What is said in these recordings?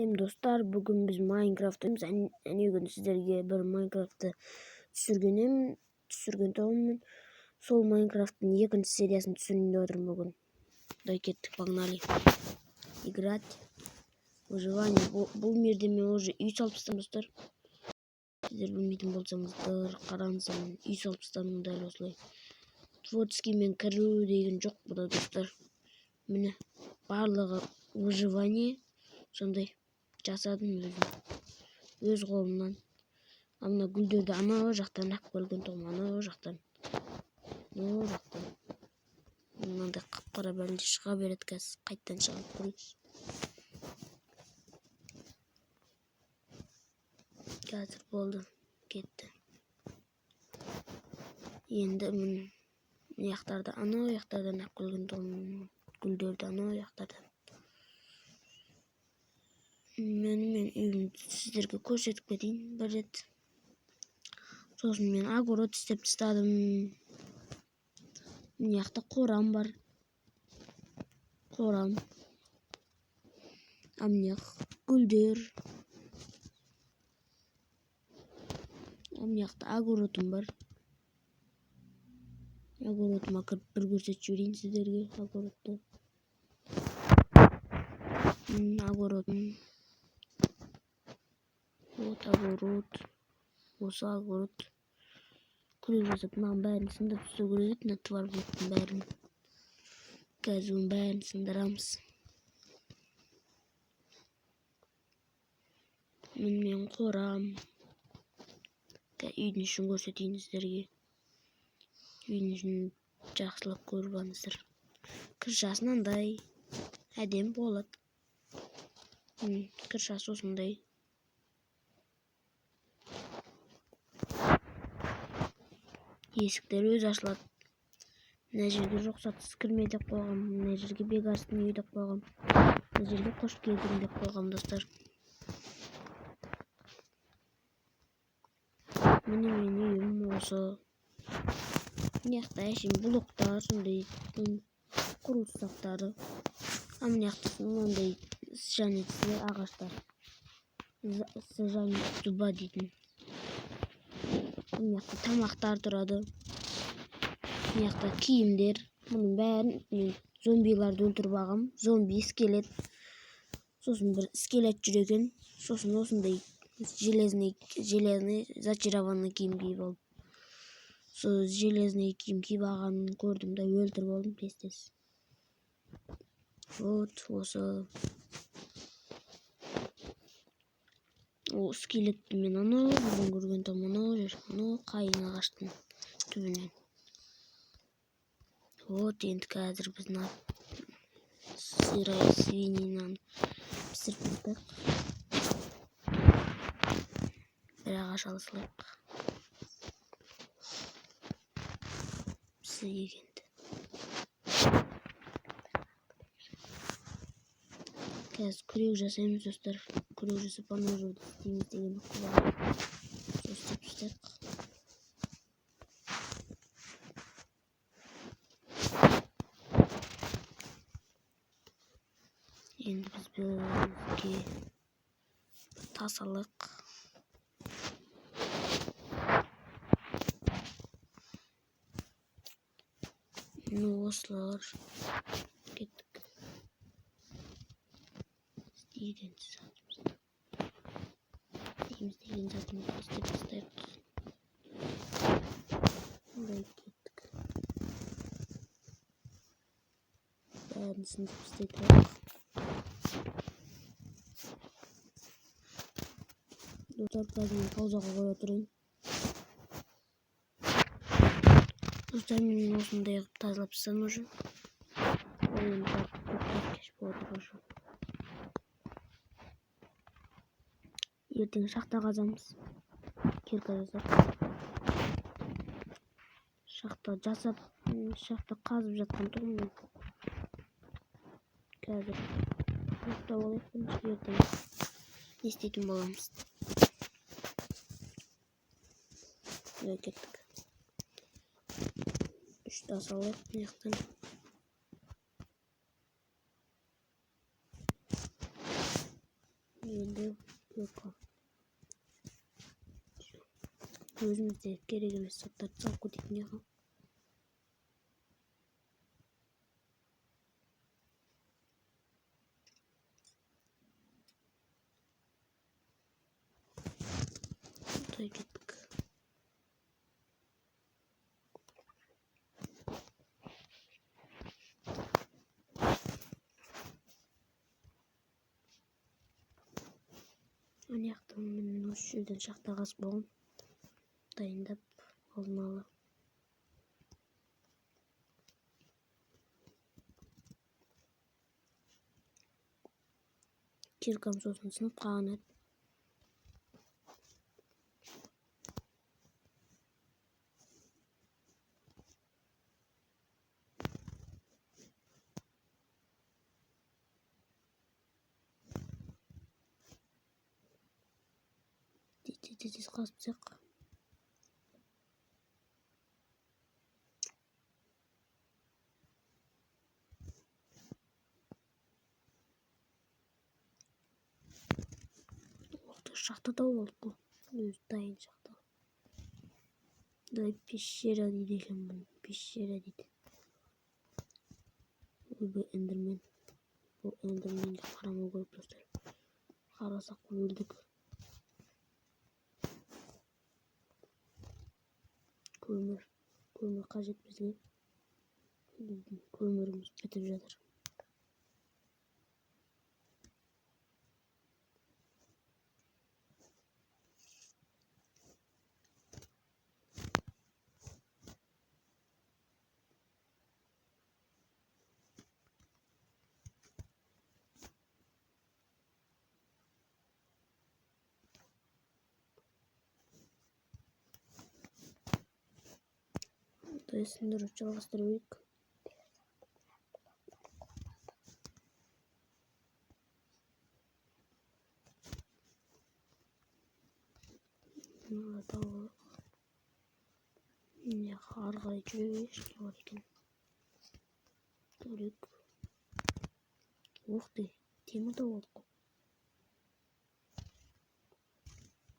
Сәлем, достар! Бүгін біз Майнкрафт ойнаймыз. Әнеу күні сіздерге бір Майнкрафтты түсірген едім, түсірген тұғынмын. Сол Майнкрафттың екінші сериясын түсірейін деп отырмын бүгін. Давай, кеттік, погнали. Играть. Выживание. Бұл мирде мен уже үй салып тастадым, достар. Сіздер білмейтін болсаңыздар, қараңыздар, мен үй салып тастадым дәл осылай. Творческий мен кіру деген жоқ бұда, достар. Міне, барлығы выживание сондай жасадым өзім өз қолымнан. Ал мына гүлдерді анау жақтан алып келген тұғым, анау жақтан, анау жақтан. Мынандай қап қара бәле шыға береді. Қазір қайтадан шығарып көрейікші. Қазір болды, кетті. Енді міне, мына жақтарда, анау жақтардан алып келген тұғым гүлдерді, анау жақтардан. Мен үйімді сіздерге көрсетіп кетейін бір рет. Сосын мен огород істеп тастадым. Мына жақта қорам бар, қорам. А мына жақ гүлдер, а мына жақта огородым бар. Огородыма кіріп бір көрсетіп жіберейін сіздерге огородты. Огородым, вот огород. Осы огород күрек жасап, мынаның бәрін сындырып тастау керек еді, мына твар блоктың бәрін. Қазір оның бәрін сындырамыз. Міне, менің қорам. Үйдің ішін көрсетейін сіздерге. Үйдің ішін жақсылап көріп алыңыздар. Крышасы мынандай әдемі болады. Крышасы осындай. Есіктер өзі ашылады. Мына жерге рұқсатсыз кірме деп қойғам, мына жерге Бекарыстың үйі деп қойғам, мына жерге қош келдің деп қойғам, достар. Міне, менің үйім осы. Мына жақта әшейін блоктар, сондай құрылыс заттары. А мына жақта мынандай саженец ағаштар, саженец дуба дейтін. Мына жақта тамақтар тұрады, мына жақта киімдер. Мұның бәрін мен зомбиларды өлтіріп алғам. Зомби, скелет, сосын бір скелет жүр екен. Сосын осындай железный зачарованный киім киіп алып, сол железный киім киіп алғанын көрдім да, өлтіріп алдым тез тез. Вот осы. Ол скелетті мен анау жерден көрген тұғым, анау жер, анау қайың ағаштың түбінен. Вот, енді қазір біз мына сырая свининаны пісіріп тастайық. Бір ағаш ала салайық. Пісірейік енді. Қазір күрек жасаймыз, достар. Күрек жасап, анау жерде істейміз деген бар, сол істеп тастайық. Енді біз бізге тас алайық. Міне, осылар. Кеттік, істеген затымызды істейміз деген затымызды істеп тастайық. Мындай, кеттік, бәрін сындырып тастай тұрайық. Достар, қазір мен паузаға қоя тұрайын. Достар, мен осындай қылып тазалап тастадым уже. Ол енді кеш болады уже. Ертең шахта қазамыз, кирка жасап, шахта жасап, шахта қазып жатқан тұғым мен. Қазір ұйықтап алайық бірінші, ертең не істейтін боламыз. Давай, кеттік. Үш тас алайық мына жақтан. Болды. Өзімізде керек емес заттарды салып кетейік мына. Құдай кеттік. Ана жақтан міне осы жерден шахта қазып қойғам. Дайындап алдын ала. Киркам сосын сынып қалған еді. Тез қазып тастайық. Шахта тауып алдық қой. Өзі дайын шахта. Давай пещера дейді екен бұны. Пещера дейді. Ойбай, эндермен. Бұл эндерменге қарамау керек, достар. Қарасақ өлдік. Көмір. Көмір қажет бізге. Біздің көміріміз бітіп жатыр. Сындырып жалғастыра берейік. Мына ары қарай жүре берейікші, не бар екен көрейік. Ух ты, темір тауып алдық қой.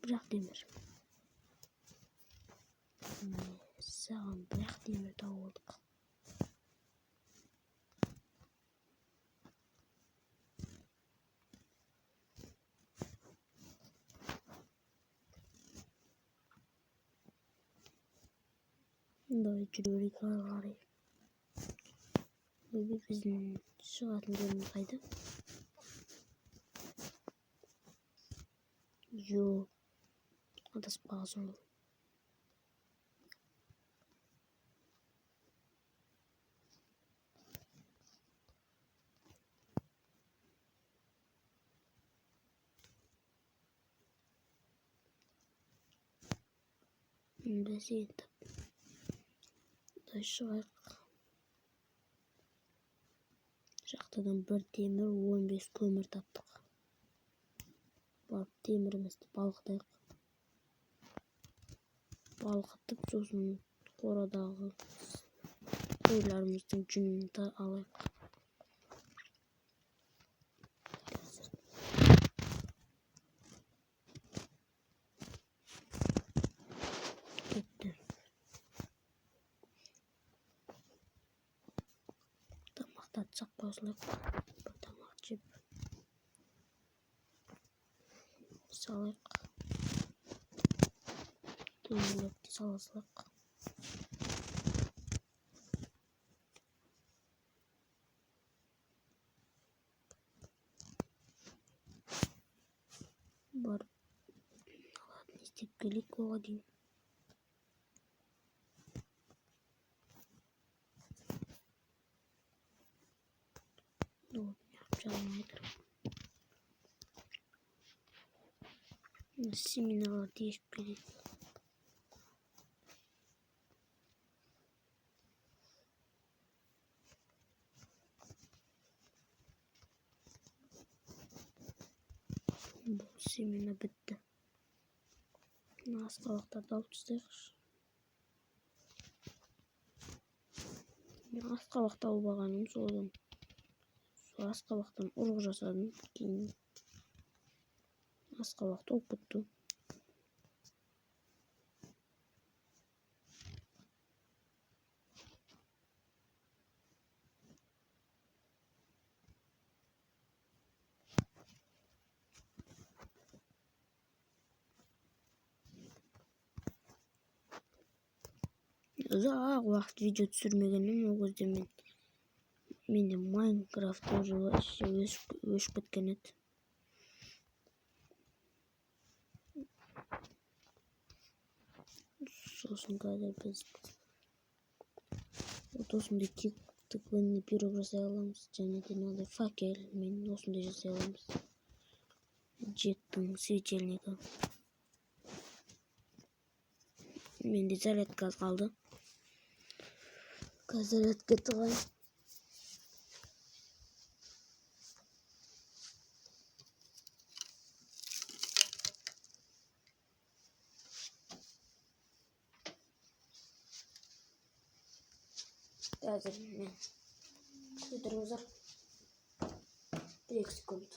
Бірақ темір. Саған бірақ темір тауып алдық. Давай жүре берейік ары қарай. Ойбай, біздің шығатын жеріміз қайда? Жоқ, адасып қалғансың ғой. Бәсе енді. Шығайық. Шахтадан бір темір, 15 көмір таптық. Барып темірімізді балқытайық. Балқытып, сосын қорадағы қойларымыздың жүнін алайық. Кетті. Тамақтатсақ қосылайық. Бір тамақ жеп салайық. Төңіректі сала салайық. Барып алатын істеп келейік оға дейін. Семеналарды егіп келейік. Бұл семена бітті. Мына асқабақтарды алып тастайықшы. Мен асқабақ тауып алғаным содан. Сол асқабақтан ұрық жасадым. Кейін Асқабақ толып кетті. Ұзақ уақыт видео түсірмегенмін, ол кезде менде Майнкрафт уже вообще өшіп кеткен еді. Сосын қазір біз вот осындай тыквенный пирог жасай аламыз, және де мынандай факелмен осындай жасай аламыз. Джектің светильнигі. Менде зарядка аз қалды. Қазір зарядка тығайын. Қазір мен күте тұрыңыздар. 1-2 секунд.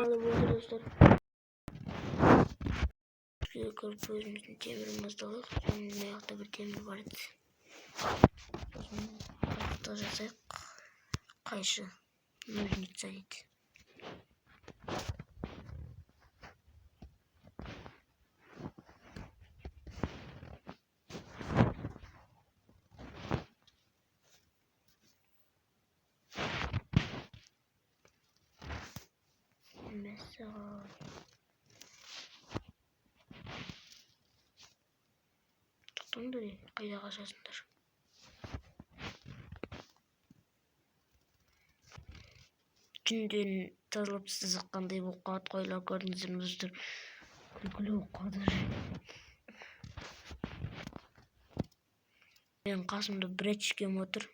Болды достар. Бізге кіріп өзіміздің темірімізді алайық. Және мына жақта бір темір бар еді. Сосын қырықтық жасайық. Қайшы. Ножница дейді. Мәссаған. Тоқтаңдар, ей, қайда қашасыңдар? Жүнден тазалап тастасақ қандай болып қалады қойлар, көрдіңіздер ме достар? Күлкілі болып қалады. Менің қасымда братишкам отыр.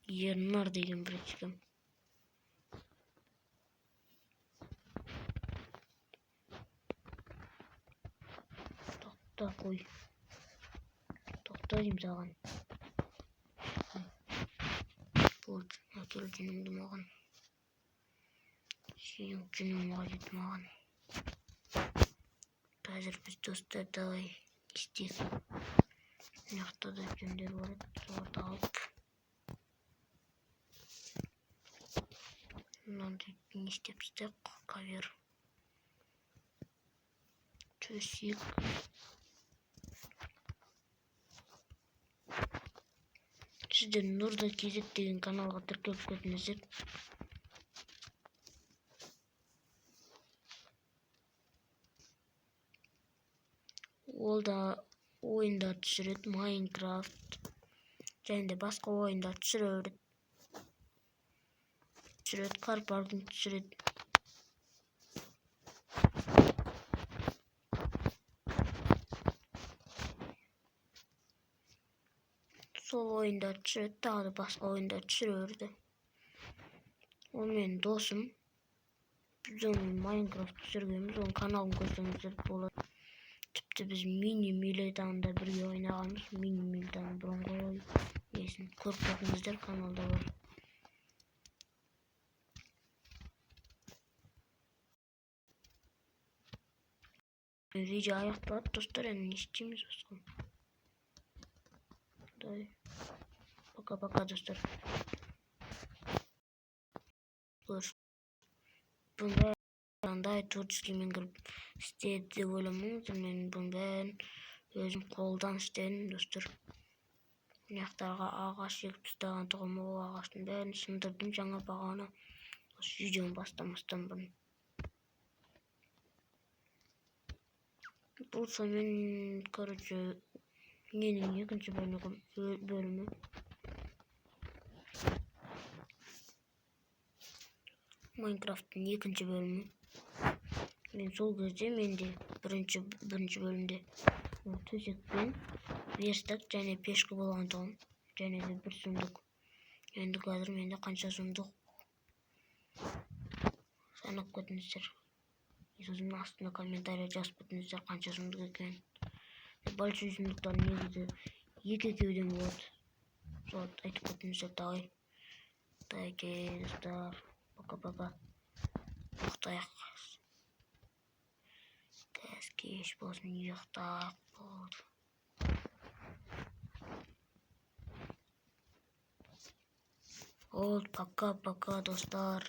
Ернар деген братишкам. Тоқта қой. Тоқта деймін саған. Болды, әкел жүніңді маған. Сенің жүнің қажет маған. Қазір біз достар давай істейік. Мына жақта да жүндер бар еді, соларды алып. Мынандай не істеп тастайық, ковер. Төсек. Сіздер Нұрда KZ деген каналға тіркеліп кетіңіздер. Ол да ойындар түсіреді, Майнкрафт және де басқа ойындар түсіре береді. Түсіреді, кар паркинг түсіреді. Сол ойындар түсіреді, тағы да басқа ойындар түсіре берді. Ол менің досым. Біз онымен Майнкрафт түсіргенбіз, оның каналын көрсеңіздер болады. Тіпті біз мини милетаны бірге ойнағанбыз. Мини милетаны бұрынғы несін көріп кетіңіздер, каналда бар. Видео аяқталады достар, енді не істейміз басқа? Давай. Пока-пока, достар. Көріс. Бұның бәрін творческиймен кіріп істеді деп ойламаңыздар. Мен бұның бәрін өзім қолдан істедім, достар. Мына жақтарға ағаш егіп тастаған тұғым, ол ағаштың бәрін сындырдым жаңа бағана осы видеоны бастамастан бұрын. Бұл сонымен, ненің екінші бөлімі. Майнкрафттың екінші бөлімі. Мен сол кезде менде бірінші бөлімде төсекпен верстак және пешка болған тұғын, және де бір сундук. Енді қазір менде қанша сундук санап кетіңіздер. Сосын астына комментарий жазып кетіңіздер қанша сундук екенін. Большой сундуктар негізі екі екеуден болады. Сол айтып кетіңіздер. Давай, давайте, достар, пока, пока. Ұйықтайық қазір, кеш болсын, ұйықтайық. Болды, болды, пока, пока, достар.